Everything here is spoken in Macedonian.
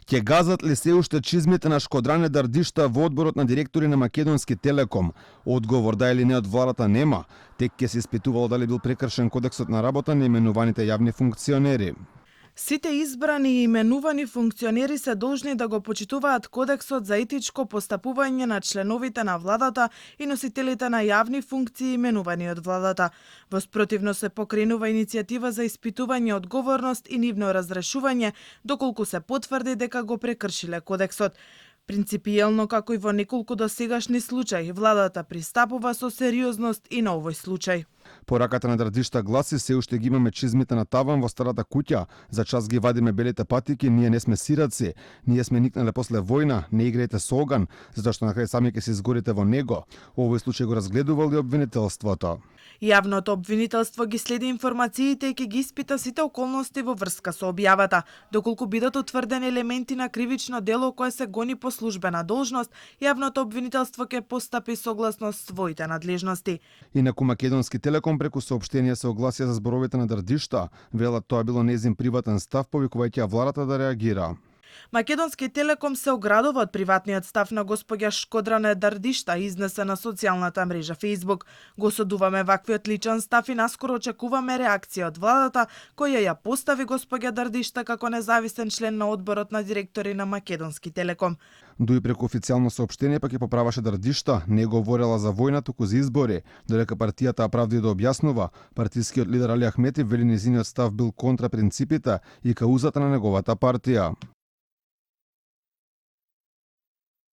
Ќе газат ли се уште чизмите на Шкодране Дардишта во одборот на директори на Македонски Телеком? Одговор да или не од владата нема. Тек ќе се испитувало дали бил прекршен кодексот на работа на именуваните јавни функционери. Сите избрани и именувани функционери се должни да го почитуваат кодексот за етичко постапување на членовите на владата и носителите на јавни функции именувани од владата. Во спротивно се покренува иницијатива за испитување одговорност и нивно разрешување доколку се потврди дека го прекршиле кодексот. Принципиелно, како и во неколку досегашни случаи, владата пристапува со сериозност и на овој случај. Пораката на Дардишта гласи: се уште ги имаме чизмите на таван во старата куќа, за час ги вадиме белите патики, ние не сме сираци, ние сме никнале после војна, не играјте со оган, затоа што на крај сами ќе се изгорите во него. Овој случај го разгледувал и обвинителството. Јавното обвинителство ги следи информациите и ќе ги испита сите околности во врска со објавата. Доколку бидат утврдени елементи на кривично дело кое се гони по службена должност, јавното обвинителство ќе постапи согласно своите надлежности. Инаку Македонски Телеком преку соопштение се огласија за зборовите на Дардишта, велат тоа било нејзин приватен став, повикувајќи ја владата да реагира. Македонски Телеком се оградува од приватниот став на госпоѓа Шкодране Дардишта, изнесе на социјалната мрежа Facebook. Го осудуваме ваквиот личен став и наскоро очекуваме реакција од владата, која ја постави госпоѓа Дардишта како независен член на одборот на директори на Македонски Телеком. Дуи преку официјално соопштение пак ја поправаше Дардишта, не говорела за војна, туку за избори, додека партијата правди да објаснува. Партискиот лидер Али Ахмети вели низиниот став бил контра принципите и каузата на неговата партија.